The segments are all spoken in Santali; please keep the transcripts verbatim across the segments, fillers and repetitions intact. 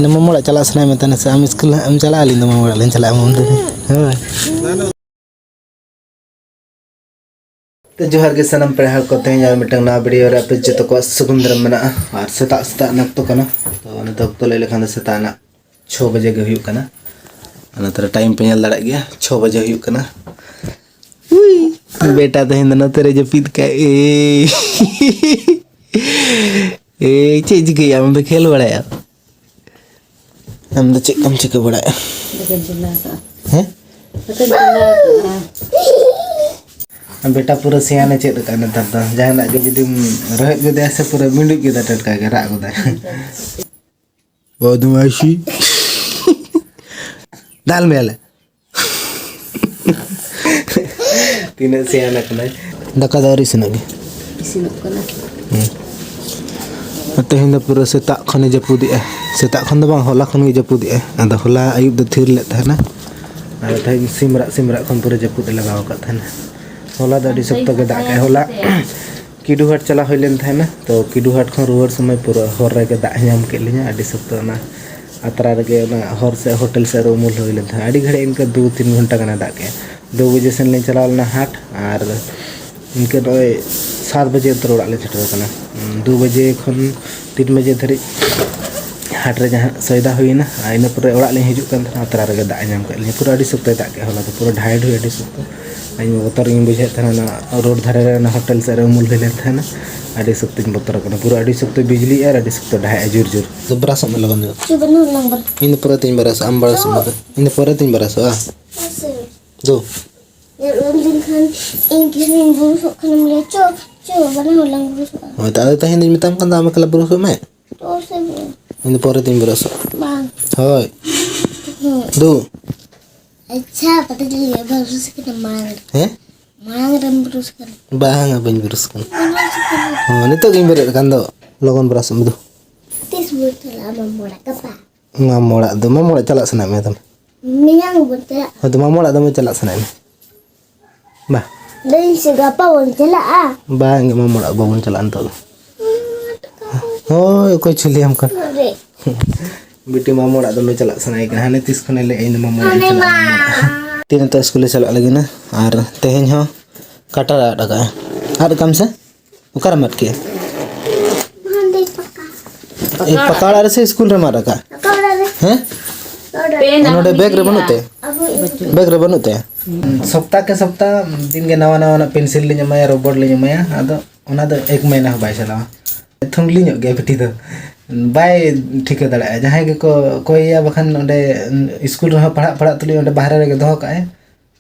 ᱢᱟᱢᱟ ᱚᱲᱟᱜ ᱪᱟᱞᱟᱜ ᱥᱟᱱᱟᱭᱮᱫ ᱢᱮ ᱛᱟᱦᱮᱱᱟ ᱥᱮ? ᱟᱢ ᱥᱠᱩᱞ ᱦᱟᱸᱜ ᱮᱢ ᱪᱟᱞᱟᱜᱼᱟ, ᱟᱹᱞᱤᱧ ᱫᱚ ᱢᱟᱢᱟ ᱚᱲᱟᱜ ᱞᱤᱧ ᱪᱟᱞᱟᱜᱼᱟ, ᱢᱟᱢᱟ ᱫᱚ᱾ ᱦᱳᱭ᱾ ᱛᱚ ᱡᱚᱦᱟᱨ ᱜᱮ ᱥᱟᱱᱟᱢ ᱯᱮᱲᱟ ᱦᱚᱲ ᱠᱚ, ᱛᱮᱦᱮᱧ ᱟᱨ ᱢᱤᱫᱴᱟᱝ ᱱᱟᱣᱟ ᱵᱷᱤᱰᱤᱭᱳ ᱨᱮ ᱟᱯᱮ ᱡᱚᱛᱚ ᱠᱚᱣᱟᱜ ᱥᱟᱹᱜᱩᱱ ᱫᱟᱨᱟᱢ ᱢᱮᱱᱟᱜᱼᱟ᱾ ᱟᱨ ᱥᱮᱛᱟᱜ ᱥᱮᱛᱟᱜ ᱨᱮᱱᱟᱜ ᱚᱠᱛᱚ ᱠᱟᱱᱟ, ᱛᱚ ᱱᱤᱛᱚᱜ ᱚᱠᱛᱚ ᱞᱟᱹᱭ ᱞᱮᱠᱷᱟᱱ ᱫᱚ ᱥᱮᱛᱟᱜ ᱨᱮᱱᱟᱜ ᱪᱷᱚ ᱵᱟᱡᱮ ᱜᱮ ᱦᱩᱭᱩᱜ ᱠᱟᱱᱟ᱾ ᱚᱱᱟ ᱛᱚᱨᱟ ᱴᱟᱭᱤᱢ ᱯᱮ ᱧᱮᱞ ᱫᱟᱲᱮᱭᱟᱜ ᱜᱮᱭᱟ, ᱪᱷᱚ ᱵᱟᱡᱮ ᱦᱩᱭᱩᱜ ᱠᱟᱱᱟ᱾ ᱩᱭ, ᱵᱮᱴᱟ ᱛᱮᱦᱮᱧ ᱫᱚ ᱱᱚᱛᱮ ᱨᱮ ᱡᱟᱹᱯᱤᱫ ᱠᱟᱜ ᱮ᱾ ᱮᱭ, ᱪᱮᱫ ᱪᱤᱠᱟᱹᱭᱟ? ᱟᱢ ᱫᱚ ᱠᱷᱮᱞ ᱵᱟᱲᱟᱭᱟ? ᱟᱢ ᱫᱚ ᱪᱮᱫ ᱠᱚᱢ ᱪᱤᱠᱟᱹ ᱵᱟᱲᱟᱭᱟ? ᱫᱟᱠᱟᱧ ᱪᱚᱸᱫᱟ ᱟᱠᱟᱫᱼᱟ᱾ ᱦᱮᱸ? ᱫᱟᱠᱟᱧ ᱪᱚᱸᱫᱟ ᱟᱠᱟᱫᱼᱟ᱾ ᱵᱮᱴᱟ ᱯᱩᱨᱟᱹ ᱥᱮᱭᱟᱱᱮ ᱪᱮᱫ ᱟᱠᱟᱫᱼᱟ ᱱᱮᱛᱟᱨ ᱫᱚ᱾ ᱡᱟᱦᱟᱱᱟᱜ ᱜᱮ ᱡᱩᱫᱤᱢ ᱨᱚᱦᱮᱫ ᱜᱚᱫᱮᱭᱟ ᱥᱮ, ᱯᱩᱨᱟᱹ ᱢᱤᱸᱰᱩᱡ ᱜᱚᱫᱟ, ᱴᱟᱴᱠᱟ ᱜᱮ ᱨᱟᱜ ᱜᱚᱫᱟᱭ᱾ ᱵᱚᱫᱢᱟᱭᱤᱥᱤ᱾ ᱫᱟᱞ ᱢᱮᱭᱟᱞᱮ᱾ ᱛᱤᱱᱟᱹᱜ ᱥᱮᱭᱟᱱ ᱟᱠᱟᱱᱟᱭ᱾ ᱫᱟᱠᱟ ᱫᱚ ᱟᱹᱣᱨᱤ ᱤᱥᱤᱱᱚᱜ ᱜᱮ᱾ ᱤᱥᱤᱱᱚᱜ ᱠᱟᱱᱟ᱾ ᱦᱩᱸ᱾ ᱛᱮᱦᱮᱧ ᱫᱚ ᱯᱩᱨᱟᱹ ᱥᱮᱛᱟᱜ ᱠᱷᱚᱱᱮ ᱡᱟᱹᱯᱩᱫᱮᱜᱼᱟ᱾ ᱥᱮᱛᱟᱜ ᱠᱷᱚᱱ ᱫᱚ ᱵᱟᱝ, ᱦᱚᱞᱟ ᱠᱷᱚᱱ ᱜᱮ ᱡᱟᱹᱯᱩᱫᱮᱜᱼᱟᱭ᱾ ᱟᱫᱚ ᱦᱚᱞᱟ ᱟᱹᱭᱩᱵ ᱫᱚ ᱛᱷᱤᱨ ᱞᱮᱫ ᱛᱟᱦᱮᱱᱟ᱾ ᱟᱨ ᱛᱮᱦᱮᱧ ᱥᱤᱢ ᱨᱟᱜ, ᱥᱤᱢ ᱨᱟᱜ ᱠᱷᱚᱱ ᱯᱩᱨᱟᱹ ᱡᱟᱹᱯᱩᱫ ᱮ ᱞᱟᱜᱟᱣ ᱟᱠᱟᱫ ᱛᱟᱦᱮᱱᱟ᱾ ᱦᱚᱞᱟ ᱫᱚ ᱟᱹᱰᱤ ᱥᱚᱠᱛᱚ ᱜᱮ ᱫᱟᱜ ᱠᱮᱜᱼᱟᱭ᱾ ᱦᱚᱞᱟ ᱠᱤᱰᱩ ᱦᱟᱴ ᱪᱟᱞᱟᱣ ᱦᱩᱭ ᱞᱮᱱ ᱛᱟᱦᱮᱱᱟ᱾ ᱛᱚ ᱠᱤᱰᱩ ᱦᱟᱴ ᱠᱷᱚᱱ ᱨᱩᱣᱟᱹᱲ ᱥᱚᱢᱚᱭ ᱯᱩᱨᱟᱹ ᱦᱚᱨ ᱨᱮᱜᱮ ᱫᱟᱜ ᱧᱟᱢ ᱠᱮᱫ ᱞᱤᱧᱟ᱾ ᱟᱹᱰᱤ ᱥᱚᱠᱛᱚ ᱚᱱᱟ ᱟᱛᱨᱟ ᱨᱮᱜᱮ ᱚᱱᱟ ᱦᱚᱨ ᱥᱮᱫ, ᱦᱳᱴᱮᱞ ᱥᱮᱫ ᱨᱮ ᱩᱢᱩᱞ ᱦᱩᱭ ᱞᱮᱱ ᱛᱟᱦᱮᱸᱫ᱾ ᱟᱹᱰᱤ ᱜᱷᱟᱹᱲᱤᱡ, ᱤᱱᱠᱟᱹ ᱫᱩ ᱛᱤᱱ ᱜᱷᱚᱱᱴᱟ ᱜᱟᱱᱮ ᱫᱟᱜ ᱠᱮᱜᱼᱟ᱾ ᱫᱩ ᱵᱟᱡᱮ ᱥᱮᱱ ᱞᱤᱧ ᱪᱟᱞᱟᱣ ᱞᱮᱱᱟ ᱦᱟᱴ, ᱟᱨ ᱤᱱᱠᱟᱹ ᱱᱚᱜᱼᱚᱭ ᱥᱟᱛ ᱵᱟᱡᱮ ᱩᱛᱟᱹᱨ ᱚᱲᱟᱜ ᱞᱤᱧ ᱥᱮᱴᱮᱨ ᱟᱠᱟᱱᱟ᱾ ᱫᱩ ᱵᱟᱡᱮ ᱠᱷᱚᱱ ᱛᱤᱱ ᱵᱟᱡᱮ ᱫᱷᱟᱹᱨᱤᱡ ᱦᱟᱴ ᱨᱮ ᱡᱟᱦᱟᱸ ᱥᱚᱭᱫᱟ ᱦᱩᱭᱮᱱᱟ, ᱟᱨ ᱤᱱᱟᱹ ᱯᱚᱨᱮ ᱚᱲᱟᱜ ᱞᱤᱧ ᱦᱤᱡᱩᱜ ᱠᱟᱱ ᱛᱟᱦᱮᱱᱟ, ᱟᱛᱨᱟ ᱨᱮᱜᱮ ᱫᱟᱜ ᱮ ᱧᱟᱢ ᱠᱮᱫ ᱞᱤᱧᱟ᱾ ᱯᱩᱨᱟᱹ ᱟᱹᱰᱤ ᱥᱚᱠᱛᱚᱭ ᱫᱟᱜ ᱠᱮᱫᱼᱟ ᱦᱚᱞᱟ ᱫᱚ, ᱯᱩᱨᱟᱹ ᱰᱷᱟᱭ ᱰᱷᱩᱭ ᱟᱹᱰᱤ ᱥᱚᱠᱛᱚ᱾ ᱤᱧ ᱵᱚᱛᱚᱨ ᱜᱤᱧ ᱵᱩᱡᱷᱟᱹᱣᱮᱫ ᱛᱟᱦᱮᱱᱟ, ᱚᱱᱟ ᱨᱳᱰ ᱫᱷᱟᱨᱮ ᱨᱮ ᱚᱱᱟ ᱦᱳᱴᱮᱞ ᱥᱮᱫ ᱨᱮ ᱩᱢᱩᱞ ᱦᱩᱭ ᱞᱮᱱ ᱛᱟᱦᱮᱱᱟ᱾ ᱟᱹᱰᱤ ᱥᱚᱠᱛᱚᱧ ᱵᱚᱛᱚᱨ ᱟᱠᱟᱱᱟ, ᱯᱩᱨᱟᱹ ᱟᱹᱰᱤ ᱥᱚᱠᱛᱚᱭ ᱵᱤᱡᱽᱞᱤᱭᱮᱫᱼᱟ ᱟᱨ ᱟᱹᱰᱤ ᱥᱚᱠᱛᱚ ᱰᱟᱦᱮᱜᱼᱟ ᱡᱳᱨ ᱡᱳᱨ᱾ ᱫᱚ ᱵᱨᱟᱥᱚᱜ ᱢᱮ ᱞᱚᱜᱚᱱ ᱧᱚᱜ᱾ ᱪᱮᱫ ᱵᱟᱹᱱᱩᱜ ᱞᱟᱝ ᱵᱨᱟᱥ᱾ ᱤᱧ ᱫᱚ ᱯᱚᱨᱮ ᱛᱤᱧ ᱵᱨᱟᱥᱚᱜᱼᱟ, ᱟᱢ ᱵᱨᱟᱥᱚᱜ ᱢᱮ ᱫᱚ᱾ ᱤᱧ ᱫᱚ ᱯᱚᱨᱮ ᱛᱤᱧ ᱵᱨᱟᱥᱚᱜᱼᱟ᱾ ᱟᱥᱮ᱾ ᱫᱩ᱾ ᱧᱮᱞ ᱩᱱ ᱫᱤᱱ ᱠᱷᱟᱱ ᱤᱧ ᱜᱮ ᱤᱧ ᱵᱩᱨᱩᱥᱚᱜ ᱠᱷᱟᱱᱮᱢ ᱞᱟᱹᱭᱟ, "ᱪᱚ, ᱪᱚ, ᱵᱟᱱᱟ ᱦᱚᱲ ᱞᱟᱝ ᱵᱩᱨᱩᱥᱚᱜᱼᱟ᱾" ᱦᱳᱭ, ᱛᱚ ᱟᱫᱚ ᱛᱮᱦᱮᱧ ᱫᱚᱧ ᱢᱮᱛᱟᱢ ᱠᱟᱱ ᱫᱚ, ᱟᱢ ᱮᱠᱞᱟ ᱵᱩᱨᱩᱥᱚᱜ ᱢᱮ᱾ ᱛᱚ ᱥᱮ ᱵᱚ᱾ ᱤᱧ ᱫᱚ ᱯᱚᱨᱮ ᱛᱤᱧ ᱵᱩᱨᱩᱥᱚᱜᱼᱟ᱾ ᱵᱟᱝ᱾ ᱦᱳᱭ᱾ ᱦᱮᱸ᱾ ᱫᱩ᱾ ᱟᱪᱪᱷᱟ, ᱯᱟᱛᱟ ᱡᱤᱞ ᱵᱩᱨᱩᱥ ᱠᱟᱱᱟ ᱢᱟᱲᱟᱝ ᱨᱮ᱾ ᱦᱮᱸ? ᱢᱟᱲᱟᱝ ᱨᱮᱢ ᱵᱩᱨᱩᱥ ᱠᱟᱱᱟ᱾ ᱵᱟᱝᱟ, ᱵᱟᱹᱧ ᱵᱩᱨᱩᱥ ᱠᱟᱱᱟ᱾ ᱵᱩᱨᱩᱥ ᱠᱟᱱᱟ᱾ ᱦᱚᱸ, ᱱᱤᱛᱚᱜ ᱜᱤᱧ ᱵᱮᱨᱮᱫ ᱟᱠᱟᱱ ᱫᱚ᱾ ᱞᱚᱜᱚᱱ ᱵᱨᱟᱥ ᱢᱮ ᱫᱩ᱾ ᱛᱤᱥ ᱵᱚᱱ ᱪᱟᱞᱟᱜᱼᱟ ᱢᱟᱢᱚ ᱚᱲᱟᱜ? ᱜᱟᱯᱟ? ᱢᱟᱢᱚ ᱚᱲᱟᱜ ᱫᱚ, ᱢᱟᱢᱚ ᱚᱲᱟᱜ ᱪᱟᱞᱟᱜ ᱥᱟᱱᱟᱭᱮᱫ ᱢᱮᱭᱟ ᱛᱟᱢ? ᱢᱮᱭᱟᱝ ᱵᱚᱱ ᱪᱟᱞᱟᱜᱼᱟ᱾ ᱦᱳᱭ, ᱛᱚ ᱢᱟᱢᱚ ᱚᱲᱟᱜ ᱫᱚᱢᱮ ᱪᱟᱞᱟᱜ ᱥᱟᱱᱟᱭᱮᱫ ᱢᱮᱭᱟ? ᱵᱟ᱾ ᱞᱟᱹᱭᱟᱹᱧ ᱥᱮ ᱜᱟᱯᱟ ᱵᱚᱱ ᱪᱟᱞᱟᱜᱼᱟ᱾ ᱵᱟᱝ ᱜᱮ, ᱢᱟᱢᱚ ᱚᱲᱟᱜ ᱵᱟᱵᱚᱱ ᱪᱟᱞᱟᱜᱼᱟ ᱱᱤᱛᱚᱜ ᱫᱚ᱾ ᱦᱳᱭ, ᱚᱠᱚᱭ ᱪᱚ ᱞᱟᱹᱭᱟᱢ ᱠᱟᱱ᱾ ᱱᱚᱰᱮ᱾ ᱵᱤᱴᱤ ᱢᱟᱢᱚ ᱚᱲᱟᱜ ᱫᱚᱢᱮ ᱪᱟᱞᱟᱜ ᱥᱟᱱᱟᱭᱮ ᱠᱟᱱᱟ, ᱦᱟᱱᱮ ᱛᱤᱥ ᱠᱷᱚᱱᱮ ᱞᱟᱹᱭᱮᱫ, "ᱤᱧ ᱫᱚ ᱢᱟᱢᱚ ᱚᱲᱟᱜ ᱤᱧ ᱪᱟᱞᱟᱜᱼᱟ, ᱢᱟᱢᱚ ᱚᱲᱟᱜ᱾" ᱛᱤᱱ ᱱᱤᱛᱚᱜ ᱥᱠᱩᱞᱮ ᱪᱟᱞᱟᱜ ᱞᱟᱹᱜᱤᱫ ᱱᱟ, ᱟᱨ ᱛᱮᱦᱮᱧ ᱦᱚᱸ ᱠᱟᱴᱟ ᱨᱮ ᱟᱫ ᱟᱠᱟᱫᱼᱟ᱾ ᱟᱫ ᱠᱟᱢ ᱥᱮ? ᱚᱠᱟᱨᱮᱢ ᱟᱫ ᱠᱮᱜᱼᱟ? ᱦᱟᱸᱰᱮ ᱯᱟᱠᱟ᱾ ᱮ, ᱯᱟᱠᱟ ᱚᱲᱟᱜ ᱨᱮ ᱥᱮ ᱥᱠᱩᱞ ᱨᱮᱢ ᱟᱫ ᱟᱠᱟᱫ? ᱯᱟᱠᱟ ᱚᱲᱟᱜ ᱨᱮ᱾ ᱦᱮᱸ? ᱯᱮ ᱟᱨ ᱱᱚᱰᱮ ᱱᱟᱢ ᱵᱮᱜᱽ ᱨᱮ ᱵᱟᱹᱱᱩᱜ ᱤᱫᱤᱭᱟ᱾ ᱛᱟᱭᱟ? ᱟᱹᱜᱩᱭᱮᱫ ᱵᱮᱜᱽ ᱨᱮ ᱵᱟᱹᱱᱩᱜ ᱛᱟᱭᱟ? ᱥᱚᱯᱛᱟ ᱠᱮ ᱥᱚᱯᱛᱟ ᱫᱤᱱ ᱜᱮ ᱱᱟᱣᱟ ᱱᱟᱣᱟᱱᱟᱜ ᱯᱮᱱᱥᱤᱞ ᱞᱤᱧ ᱮᱢᱟᱭᱟ, ᱨᱚᱵᱚᱲ ᱞᱤᱧ ᱮᱢᱟᱭᱟ, ᱟᱫᱚ ᱚᱱᱟ ᱫᱚ ᱮᱠ ᱢᱟᱭᱱᱟ ᱦᱚᱸ ᱵᱟᱭ ᱪᱟᱞᱟᱣᱟ᱾ ᱛᱷᱩᱝᱞᱤ ᱧᱚᱜ ᱜᱮᱭᱟ ᱵᱤᱴᱤ ᱫᱚ, ᱵᱟᱭ ᱴᱷᱤᱠᱟᱹ ᱫᱟᱲᱮᱭᱟᱜᱼᱟ᱾ ᱡᱟᱦᱟᱸᱭ ᱜᱮᱠᱚ ᱠᱚᱭᱮᱭᱟ, ᱵᱟᱠᱷᱟᱱ ᱚᱸᱰᱮ ᱥᱠᱩᱞ ᱨᱮᱦᱚᱸ ᱯᱟᱲᱦᱟᱜ ᱯᱟᱲᱦᱟᱜ ᱛᱩᱞᱩᱡ ᱚᱸᱰᱮ ᱵᱟᱦᱨᱮ ᱨᱮᱜᱮ ᱫᱚᱦᱚ ᱠᱟᱜᱼᱟᱭ,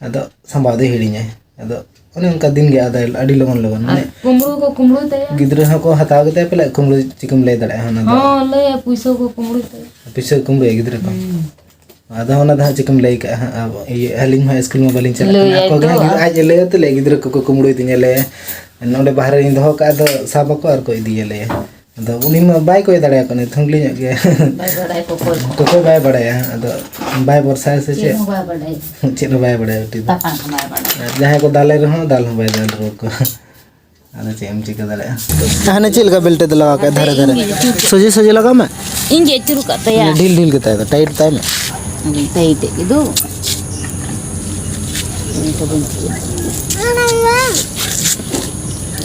ᱟᱫᱚ ᱥᱟᱢᱵᱟᱣ ᱫᱚᱭ ᱦᱤᱲᱤᱧᱟᱭ᱾ ᱟᱫᱚ ᱚᱱᱮ ᱚᱱᱠᱟ ᱫᱤᱱ ᱜᱮ ᱟᱫᱟᱭ ᱟᱹᱰᱤ ᱞᱚᱜᱚᱱ ᱞᱚᱜᱚᱱ, ᱟᱨ ᱢᱟᱱᱮ ᱠᱩᱢᱵᱽᱲᱩ ᱠᱚ ᱠᱩᱢᱵᱽᱲᱩᱭ ᱛᱟᱭᱟ᱾ ᱜᱤᱫᱽᱨᱟᱹ ᱦᱚᱸᱠᱚ ᱦᱟᱛᱟᱣ ᱜᱮᱛᱟᱭᱟ ᱯᱟᱞᱮ, ᱠᱩᱢᱵᱽᱲᱩ ᱪᱤᱠᱟᱹᱢ ᱞᱟᱹᱭ ᱫᱟᱲᱮᱭᱟᱜᱼᱟ ᱚᱱᱟ ᱫᱚ᱾ ᱦᱚᱸ, ᱞᱟᱹᱭᱟ ᱯᱩᱭᱥᱟᱹ ᱠᱚ ᱠᱩᱢᱵᱽᱲᱩᱭ ᱛᱟᱭᱟ᱾ ᱯᱩᱭᱥᱟᱹ ᱠᱚ ᱠᱩᱢᱵᱽᱲᱩᱭᱟ ᱜᱤᱫᱽᱨᱟᱹ ᱠᱚ᱾ ᱦᱩᱸ᱾ ᱟᱫᱚ ᱚᱱᱟ ᱫᱚ ᱦᱟᱸᱜ ᱪᱤᱠᱟᱹᱢ ᱞᱟᱹᱭ ᱠᱟᱜᱼᱟ ᱦᱟᱸᱜ, ᱟᱵᱚ ᱤᱭᱟᱹ, ᱟᱹᱞᱤᱧ ᱢᱟ ᱥᱠᱩᱞ ᱢᱟ ᱵᱟᱹᱞᱤᱧ ᱪᱟᱞᱟᱜ ᱞᱟᱹᱭ ᱠᱟᱱᱟ᱾ ᱟᱭ ᱟᱠᱚ ᱜᱮ ᱛᱚ, ᱦᱟᱸᱜ ᱜᱤᱫᱽᱨᱟᱹ, ᱟᱨ ᱟᱡ ᱮ ᱞᱟᱹᱭᱟ ᱛᱚ, ᱞᱟᱹᱭᱟ ᱜᱤᱫᱽᱨᱟᱹ ᱠᱚᱠᱚ ᱠᱩᱢᱵᱽᱲᱩᱭ ᱛᱤᱧᱟ, ᱞᱟᱹᱭᱟ ᱱᱚᱸᱰᱮ ᱵᱟᱦᱨᱮ ᱨᱤᱧ ᱫᱚᱦᱚ ᱠᱟᱜᱼᱟ, ᱟᱫᱚ ᱥᱟᱵ ᱟᱠᱚ ᱟᱨ ᱠᱚ ᱤᱫᱤᱭᱟ, ᱞᱟᱹᱭᱟ᱾ ᱟᱫᱚ ᱩᱱᱤ ᱢᱟ ᱵᱟᱭ ᱠᱚᱭ ᱫᱟᱲᱮᱭᱟᱠᱚ ᱠᱟᱱᱟ, ᱛᱷᱩᱝᱞᱤ ᱧᱚᱜ ᱜᱮᱭᱟ᱾ ᱵᱟᱭ ᱵᱟᱲᱟᱭ ᱠᱚᱠᱚᱭ ᱠᱚ᱾ ᱠᱚᱠᱚᱭ ᱵᱟᱭ ᱵᱟᱲᱟᱭᱟ, ᱟᱫᱚ ᱵᱟᱭ ᱵᱷᱚᱨᱥᱟᱭᱟ ᱥᱮ ᱪᱮᱫ ᱪᱮᱫ? ᱦᱚᱸ ᱵᱟᱭ ᱵᱟᱲᱟᱭᱟ᱾ ᱪᱮᱫ ᱦᱚᱸ ᱵᱟᱭ ᱵᱟᱲᱟᱭᱟ ᱩᱱᱤ ᱫᱚ᱾ ᱛᱟᱯᱟᱢ ᱦᱚᱸ ᱵᱟᱭ ᱵᱟᱲᱟᱭᱟ᱾ ᱟᱨ ᱡᱟᱦᱟᱸᱭ ᱠᱚ ᱫᱟᱞᱮ ᱨᱮᱦᱚᱸ ᱫᱟᱞ ᱦᱚᱸ ᱵᱟᱭ ᱫᱟᱞ ᱨᱩᱣᱟᱹᱲ ᱠᱚᱣᱟ᱾ ᱟᱫᱚ ᱪᱮᱫ ᱮᱢ ᱪᱤᱠᱟᱹ ᱫᱟᱲᱮᱭᱟᱜᱼᱟ? ᱦᱟᱱᱮ ᱪᱮᱫ ᱞᱮᱠᱟ ᱵᱮᱞᱴ ᱮ ᱞᱟᱜᱟᱣ ᱠᱟᱜᱼᱟ ᱫᱷᱟᱨᱮ ᱫᱷᱟᱨᱮ? ᱤᱧ ᱜᱮ ᱟᱹᱪᱩᱨ ᱠᱟᱜ ᱥᱚᱡᱷᱮ ᱥᱚᱡᱷᱮ ᱞᱟᱜᱟᱣ ᱢᱮ᱾ ᱤᱧ ᱜᱮ ᱟᱹᱪᱩᱨ ᱠᱟᱜ ᱛᱟᱭᱟ᱾ ᱰᱷᱤᱞ ᱰᱷᱤᱞ ᱜᱮ ᱛᱟᱭᱟ ᱫᱚ, ᱴᱟᱭᱤᱴ ᱛᱟᱭ ᱢᱮ᱾ ᱟᱫᱚ ᱴᱟᱭᱤᱴ ᱮᱫ ᱜᱮ ᱫᱚ᱾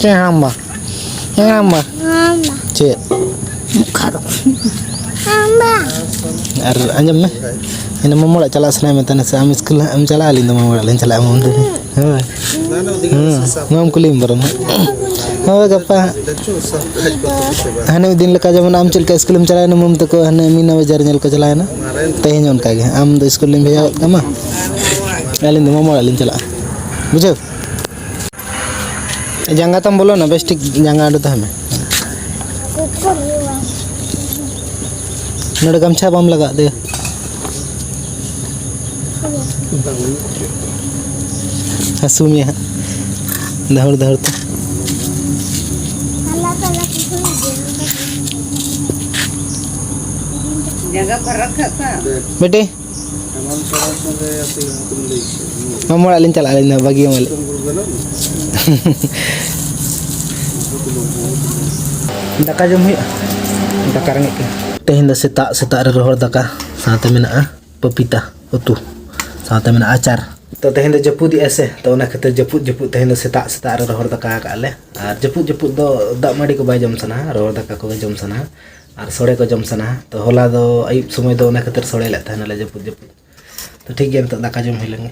ᱪᱮᱫ ᱦᱚᱸ ᱵᱟᱝ᱾ ᱦᱮᱸ, ᱢᱟ᱾ ᱪᱮᱫ? ᱟᱨ ᱟᱸᱡᱚᱢ ᱢᱮ, ᱤᱧ ᱫᱚ ᱢᱟᱢᱚ ᱚᱲᱟᱜ ᱪᱟᱞᱟᱜ ᱥᱟᱱᱟᱭᱮᱫ ᱢᱮ ᱛᱟᱦᱮᱱᱟ ᱥᱮ? ᱟᱢ ᱥᱠᱩᱞ ᱦᱟᱸᱜ ᱮᱢ ᱪᱟᱞᱟᱜᱼᱟ, ᱟᱹᱞᱤᱧ ᱫᱚ ᱢᱟᱢᱚ ᱚᱲᱟᱜ ᱞᱤᱧ ᱪᱟᱞᱟᱜᱼᱟ, ᱢᱟᱢᱚ ᱫᱚ᱾ ᱦᱳᱭ᱾ ᱦᱮᱸ, ᱱᱚᱣᱟᱢ ᱠᱩᱞᱤᱧ ᱵᱚᱨᱚᱝ ᱦᱟᱸᱜ᱾ ᱦᱳᱭ, ᱜᱟᱯᱟ ᱦᱟᱸᱜ᱾ ᱦᱟᱱᱮ ᱢᱤᱫ ᱫᱤᱱ ᱞᱮᱠᱟ ᱡᱮᱢᱚᱱ ᱟᱢ ᱪᱮᱫ ᱞᱮᱠᱟ ᱥᱠᱩᱞᱮᱢ ᱪᱟᱞᱟᱣᱮᱱᱟ, ᱢᱟᱢ ᱛᱟᱠᱚ ᱦᱟᱱᱮ ᱢᱤᱱᱟ ᱵᱟᱡᱟᱨ ᱧᱮᱞ ᱠᱚ ᱪᱟᱞᱟᱣᱮᱱᱟ, ᱛᱮᱦᱮᱧ ᱚᱱᱠᱟ ᱜᱮ ᱦᱟᱸᱜ᱾ ᱟᱢ ᱫᱚ ᱥᱠᱩᱞ ᱞᱤᱧ ᱵᱷᱮᱡᱟ ᱜᱚᱫ ᱠᱟᱢᱟ, ᱟᱹᱞᱤᱧ ᱫᱚ ᱢᱟᱢᱚ ᱚᱲᱟᱜ ᱞᱤᱧ ᱪᱟᱞᱟᱜᱼᱟ᱾ ᱵᱩᱡᱷᱟᱹᱣ? ᱡᱟᱸᱜᱟ ᱛᱟᱢ ᱵᱚᱞᱚᱱᱟ, ᱵᱮᱥ ᱴᱷᱤᱠ ᱡᱟᱸᱜᱟ ᱚᱸᱰᱮ ᱫᱚᱦᱚᱭ ᱢᱮ᱾ ᱱᱚᱰᱮ ᱜᱟᱢᱪᱷᱟ ᱵᱟᱢ ᱞᱟᱜᱟᱣ ᱟᱫᱮᱭᱟ? ᱦᱟᱹᱥᱩ ᱢᱮᱭᱟ ᱦᱟᱸᱜ ᱫᱟᱹᱦᱩᱲ ᱫᱟᱹᱦᱩᱲ ᱛᱮ᱾ ᱡᱟᱸᱜᱟ ᱯᱟᱨᱟᱠ ᱠᱟᱜ ᱠᱷᱟᱱ᱾ ᱵᱮᱴᱤ, ᱢᱟᱢᱚ ᱚᱲᱟᱜ ᱞᱤᱧ ᱪᱟᱞᱟᱜᱼᱟ, ᱟᱹᱞᱤᱧ ᱫᱚ ᱵᱟᱹᱜᱤ ᱟᱢᱟᱞᱤᱧ᱾ ᱫᱟᱠᱟ ᱡᱚᱢ ᱦᱩᱭᱩᱜᱼᱟ, ᱫᱟᱠᱟ ᱨᱮᱸᱜᱮᱡ ᱠᱟᱱᱟ᱾ ᱛᱮᱦᱮᱧ ᱫᱚ ᱥᱮᱛᱟᱜ ᱥᱮᱛᱟᱜ ᱨᱮ ᱨᱚᱦᱚᱲ ᱫᱟᱠᱟ, ᱥᱟᱶᱛᱮ ᱢᱮᱱᱟᱜᱼᱟ ᱯᱟᱯᱤᱛᱟ ᱩᱛᱩ, ᱥᱟᱶᱛᱮ ᱢᱮᱱᱟᱜᱼᱟ ᱟᱪᱟᱨ᱾ ᱛᱚ ᱛᱮᱦᱮᱧ ᱫᱚ ᱡᱟᱹᱯᱩᱫ ᱮᱜᱼᱟ ᱥᱮ, ᱛᱚ ᱚᱱᱟ ᱠᱷᱟᱹᱛᱤᱨ ᱡᱟᱹᱯᱩᱫ ᱡᱟᱹᱯᱩᱫ ᱛᱮᱦᱮᱧ ᱫᱚ ᱥᱮᱛᱟᱜ ᱥᱮᱛᱟᱜ ᱨᱮ ᱨᱚᱦᱚᱲ ᱫᱟᱠᱟ ᱟᱠᱟᱫ ᱞᱮ᱾ ᱟᱨ ᱡᱟᱹᱯᱩᱫ ᱡᱟᱹᱯᱩᱫ ᱫᱚ ᱫᱟᱜ ᱢᱟᱹᱰᱤ ᱠᱚ ᱵᱟᱭ ᱡᱚᱢ ᱥᱟᱱᱟ, ᱨᱚᱦᱚᱲ ᱫᱟᱠᱟ ᱠᱚᱜᱮ ᱡᱚᱢ ᱥᱟᱱᱟ, ᱟᱨ ᱥᱚᱲᱮ ᱠᱚ ᱡᱚᱢ ᱥᱟᱱᱟ᱾ ᱛᱚ ᱦᱚᱞᱟ ᱫᱚ ᱟᱹᱭᱩᱵ ᱥᱚᱢᱚᱭ ᱫᱚ ᱚᱱᱟ ᱠᱷᱟᱹᱛᱤᱨ ᱥᱚᱲᱮ ᱞᱮᱫ ᱛᱟᱦᱮᱱᱟᱞᱮ ᱡᱟᱹᱯᱩᱫ ᱡᱟᱹᱯᱩᱫ᱾ ᱛᱚ ᱴᱷᱤᱠ ᱜᱮᱭᱟ, ᱱᱤᱛᱚᱜ ᱫᱟᱠᱟ ᱡᱚᱢ ᱦᱩᱭ ᱞᱮᱱ ᱜᱮ᱾